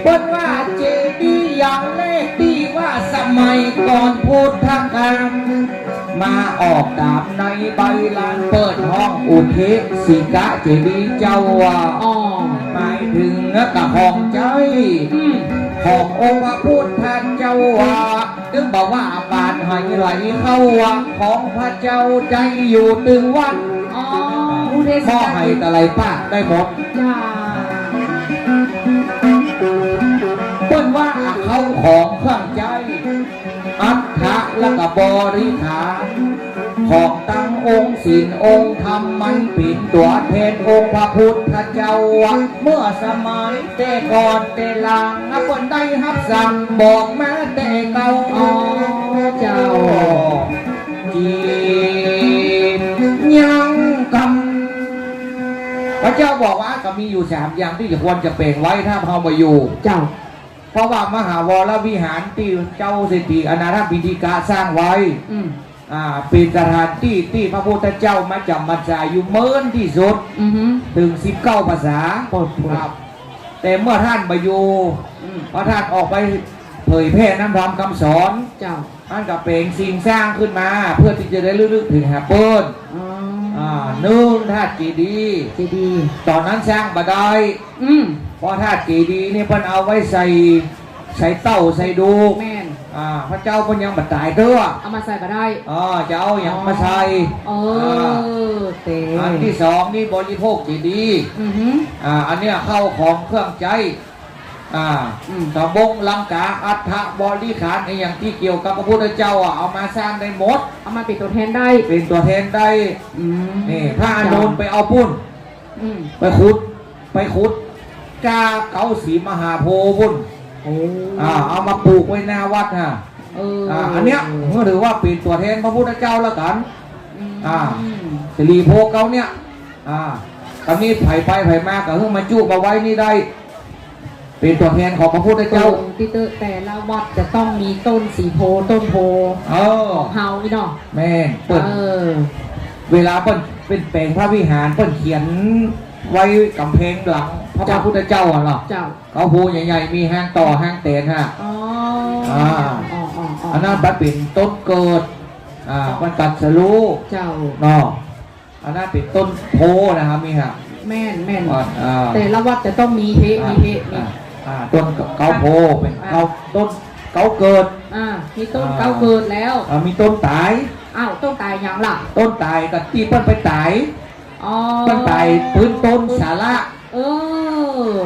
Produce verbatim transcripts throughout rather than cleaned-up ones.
เปิ้นว่าเจดีย์อย่างแรกตี้ว่าสมัยก่อนพุทธกาล มาออกต๋ามในใบลานเปิ้นฮ้องอุเทสิกะเจดีย์เจ้าว่า อ๋อ หมายเถิงกะของใจ๊ อืม ขององค์พระพุทธเจ้าว่า ตึงบอกว่าอาการไหลเข้าว่าของพระเจ้าได้อยู่ตึงวัด อ๋อ อุเทศ มอบหื้อตะไหลปะได้หมด จ้า เปิ้นว่าเข้าของเครื่องใจ๊ อัฐะและกะบริขาร ของตังองค์ศีลองค์ธรรม มันเป๋นตั๋วแทนองค์พระพุทธเจ้า เมื่อสมัยแต่ก่อนแต่หลัง เปิ้นได้ฮับสั่งบอกมาแต่เก่า อ๋อ เจ้า จีนยังกำ พระเจ้าบอกว่าก็มีอยู่สามอย่างตี้จะควรจะแป๋งไว้ถ้าเฮาบ่อยู่ เจ้า เพราะว่ามหาวรวิหารตี้เจ้าเศรษฐีอนาถปิณฑิกะสร้างไว้ อืม อ่า เป๋นสถานตี้ตี้พระพุทธเจ้ามาจ๋ำพรรษาอยู่เมินตี้สุด อือหือ เถิงสิบเก้าพรรษา โอ้โห ครับ แต่เมื่อต้านบ่อยู่ อืม เพราะต้านออกไปเผยแผ่นำธรรมกำสอน เจ้า อันก็เป๋งสิ่งสร้างขึ้นมา เพื่อตี้จะได้ระลึกเถิงหาเปิ้น อ๋อ อ่า นึ่งธาตุเจดีย์ เจดีย์ ต๋อนนั้นสร้างบ่ได้ อืม เพราะธาตุเจดีย์นี่เปิ้นเอาไว้ใส่ ใส่เต้าใส่ดูก แม่น อ่า พระเจ้าเปิ้นยังบ่ต๋ายเตื้อ เอามาใส่บ่ได้ อ๋อ จะเอาหยังมาใส่ อ๋อ อ่า เต๋ อันตี้สองนี่บริโภคเจดีย์ อือหือ อ่า อันเนี้ยเข้าของเครื่องใจ๊ อ่า อืม สบงลังกา อัฐบริขาร ไอ้อย่างตี้เกี่ยวกับพระพุทธเจ้าอ่ะ เอามาสร้างได้หมด เอามาเป๋นตั๋วแทนได้ เป๋นตั๋วแทนได้ อืม นี่ พระอานนท์ เจ้า ไปเอาปู๊น อืม ไปขุด ไปขุดก้าเก๊าศรีมหาโพธิ์ปู๊น โอ้ อ่า เอามาปลูกไว้หน้าวัดน่ะ เออ อ่า อันเนี้ย ก็ถือว่าเป๋นตั๋วแทนพระพุทธเจ้าแล้วกั๋น อืม อ่า ศรีโพธิ์เก๊าเนี่ย อ่า ต๋อนนี้ใผไปใผมาก็หื้อมาจุมาไว้นี่ได้ เป๋นตั๋วแทนของพระพุทธเจ้า ตรงตี้เต๊อะ แต่ละวัดจะต้องมีต้นศรีโพธิ์ ต้นโพธิ์ เออ ของเฮานี่เนาะ แม่น เปิ้น เออ เวลาเปิ้น เปิ้นแป๋งพระวิหาร เปิ้นเขียนไว้ก๋ำแพงหลังพระ เจ้า พระพุทธเจ้าอะเนาะ เจ้า เก๊าโพธิ์ใหญ่ๆ มีฮางต่อฮางแตนฮะ อ๋อ อ่า อ๋อ อ๋อ อ๋อ อันนั้นมันเป๋นต้นเกิด อ่า เจ้า มันตรัสรู้ เจ้า เนาะ อันนั้นเป๋นต้นโพธิ์นะครับ นี่ฮะ แม่น แม่น อ่า อ่า แต่ละวัดจะต้องมีเฮะ อ่า มีเฮะ มี อ่า อ่า ต้นเก๊าโพธิ์เป๋น อ่า เก๊า ต้นเก๊าเกิด อ่า มีต้น อ่า เก๊าเกิดแล้ว อ่า มีต้นต๋าย อ้าว ต้นต๋ายหยังล่ะ ต้นต๋ายก็ตี้เปิ้นไปต๋าย อ๋อ เปิ้นต๋ายปื๊นต้นสาระ เอ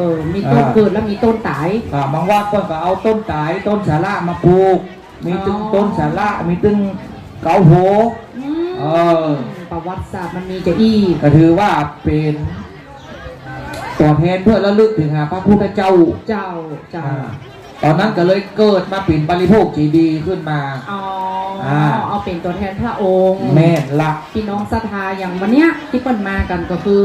อ มีต้น อ่า เกิดแล้วมีต้นต๋าย อ่า บางวัดเปิ้นก็เอาต้นต๋าย ต้นสาระมาปลูก มีตึง อ๋อ ต้นสาระ มีตึงเก๊าโพธิ์ อืม เออ ประวัติศาสตร์มันมีจะอี้ ก็ถือว่าเป๋นตั๋วแทนเพื่อระลึกเถิงหาพระพุทธเจ้า เจ้า เจ้า อ่า ต๋อนนั้นก็เลยเกิดมาเป๋นบริโภคเจดีย์ขึ้นมา อ๋อ อ่า เอาเป๋นตั๋วแทนพระองค์ แม่นละ พี่น้องศรัทธาอย่างวันเนี้ยตี้เปิ้นมากั๋นก็คือ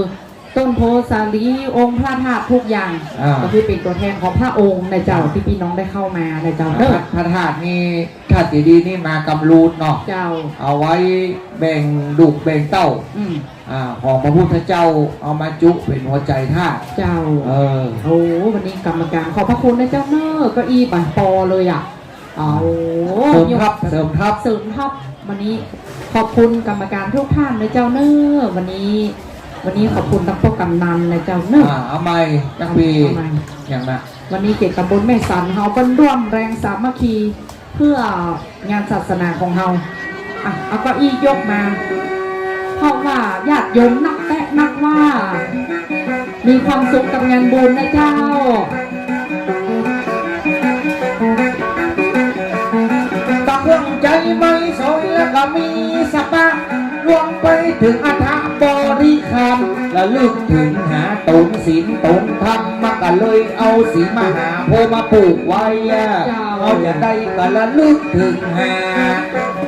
ต้นโพธิ์สาลี องค์พระธาตุทุกอย่าง อ่า ก็คือเป๋นตั๋วแทนของพระองค์นะเจ้า เจ้า ตี้พี่น้องได้เข้ามานะเจ้า อ่า เด้อ พระ พระธาตุนี่ ธาตุเจดีย์นี่มากำลูดเนาะ เจ้า เอาไว้แบ่งลูกแบ่งเต้า อืม อ่า ของพระพุทธเจ้า เอามาจุเป๋นหัวใจ๋ธาตุ เจ้า เออ โอ้ วันนี้กรรมการขอบพระคุณนะเจ้าเนอะ เก้าอี้บ่ปอเลยอะ เอา เสริมทัพ ยก เสริมทัพ เสริมทัพ วันนี้ขอบคุณกรรมการทุกท่านนะเจ้าเนอะ วันนี้ วันนี้ขอบคุณตังป้อกำนันนะเจ้าเนอะ อ่า เอาใหม่ จักปี เอาใหม่ อย่างนะ วันนี้เจ็ดต๋ำบลแม่สันเฮาเปิ้นร่วมแรงสามัคคีเพื่องานศาสนาของเฮา อ่ะ เอาเก้าอี้ยกมา เพราะว่าญาติโยมนักแต๊ะนักว่า มีความสุขกับงานบุญนะเจ้า ตะเครื่องใจ๊ไม้สอยแล้วก็มีสะปะ รวมไปเถิงอัฐบริขาร ระลึกเถิงหาต๋นศีลต๋นธรรม มันก็เลยเอาศรีมหาโพธิ์มาปลูกไว้อะ เจ้า เอาจะได้ก็ระลึกเถิงหา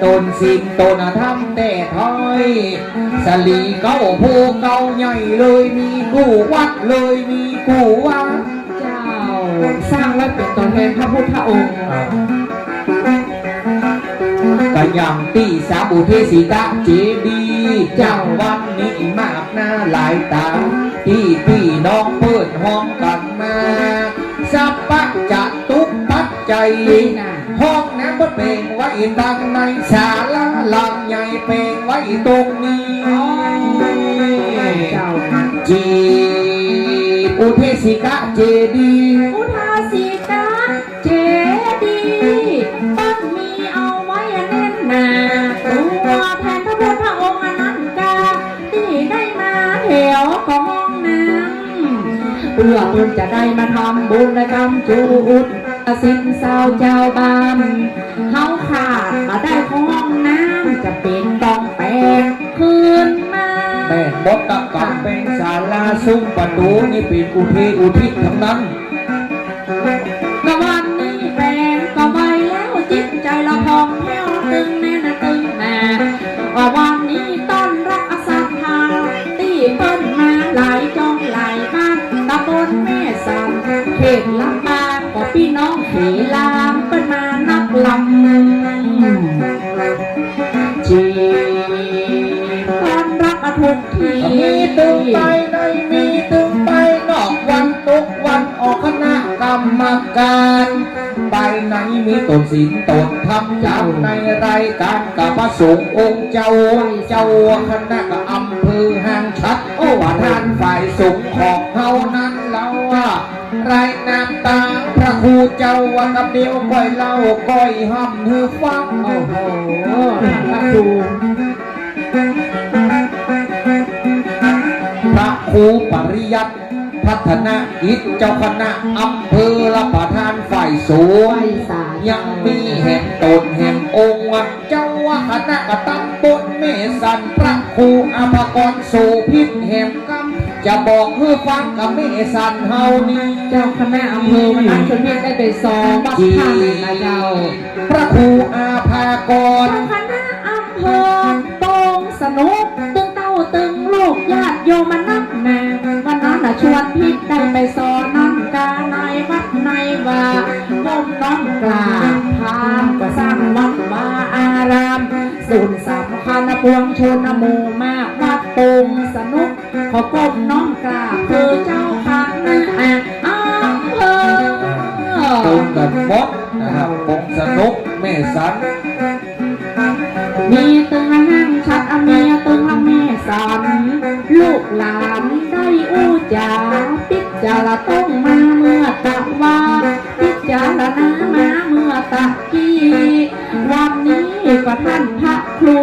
ต๋นศีลต๋นธรรมแต๊ถ้อย สาลีเก๊าโพธิ์เก๊าใหญ่เลย มีกู้วัดเลย มีกู้วา เจ้า สร้างไว้เป๋นตั๋วแทนพระพุทธองค์ อ่า ก็อย่างตี้สามอุเทสิกะเจดีย์ เจ้า วันนี้มากหน้าหลายต๋า ตี้พี่น้องเปิ้นฮ้องกั๋นมา สะ ปะจตุปัจจัย นี่นะ ห้องน้ำเปิ้นแป๋งไว้ตังในศาลาลำใหญ่แป๋งไว้ตรงนี้ อ๋อ เจ้า จี อุเทสิกะเจดีย์ อุทาสิกะเจดีย์ เปิ้นมีเอาไว้อันแน่นหนา ตัวแทนพระพุทธองค์อันนั้นกา ตี้ได้มาแถวก็ห้องน้ำ เปื้อเปิ้นจะได้มาทำบุญและกำจูอุดสินเซาเจ้าบ้าน เฮาขาดบ่ได้ห้องน้ำ จะเป๋นต้องแป๋งคืนมา แม่นหมด ตะกั๋งแป๋งศาลา ซุ้มประตู๋นี่เป๋นอุเทอุทิศตังนั้น ก็วันนี้แป๋งก็ไหวแล้ว จิตใจ๋ละผ่องแผ้วตึงแน่นตึงหนา ว่าวันนี้ต้อนรับศรัทธา ตี้เปิ้นมาหลายจ้องหลายบ้าน ตำบลแม่สัน เขตลำปาง ก็ปี้น้องเขลาง เปิ้นมานับลำ จี ต้อนรับทุกที มีตึงไปใน มีตึงไปนอก วันตกวันออกคณะกรรมการ ไปในมีต๋นศีลต๋นธรรม จำในรายก๋านกับพระสงฆ์องค์เจ้า เจ้าคณะกับอำเภอห้างฉัตร โอ้ ประธานฝ่ายสงฆ์ของเฮานั้นเล่าว่า รายนามตางพระครูเจ้า ว่ากำเดียวก้อยเล่าก้อยฮ่ำหื้อฟัง โอ้โห ท่านพระครู พระครูปริยัติพัฒนกิจ เจ้าคณะอำเภอและประธานฝ่ายสงฆ์ ยังมีแหมต๋นแหมองค์ว่า เจ้าคณะกับตำบลแม่สัน พระครูอภากร โสภิต แหมกำ จะบอกหื้อฟังกับแม่สันเฮานี่ เจ้าคณะอำเภอมนัสชลพิตรได้ไปซอวัดถ้ำนะเจ้า พระครูอภากร เจ้าคณะอำเภอโป่งสนุก ตึงเต้าตึงลูกญาติโยมมานักหนา วันนั้นน่ะชวนพิตรได้ไปซอน้ำกาในวัดในวา ก้มน้อมกราบ พราหมณ์ก็สร้างวัดวาอาราม ส่วนสำคัญนะปวงชนนะหมู่มาก วัดโป่งสนุก ขอก้มน้อมกราบคือเจ้าคณะอำเภอ ตรงกั๋นหมดนะครับ โป่งสนุก แม่สัน มีตึงห้างฉัตร มีตึงแม่สัน ลูกหลานได้อู้จ๋า ปิ๊กจ๋าละต้องมาเมื่อตะวา ปิ๊กจ๋าละนามาเมื่อตะกี้ วันนี้ก็ท่านพระครู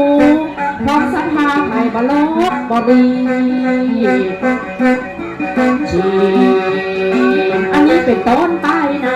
พร้อมศรัทธาไพร่บรอกบริ จี อันนี้เป๋นต้นไปใน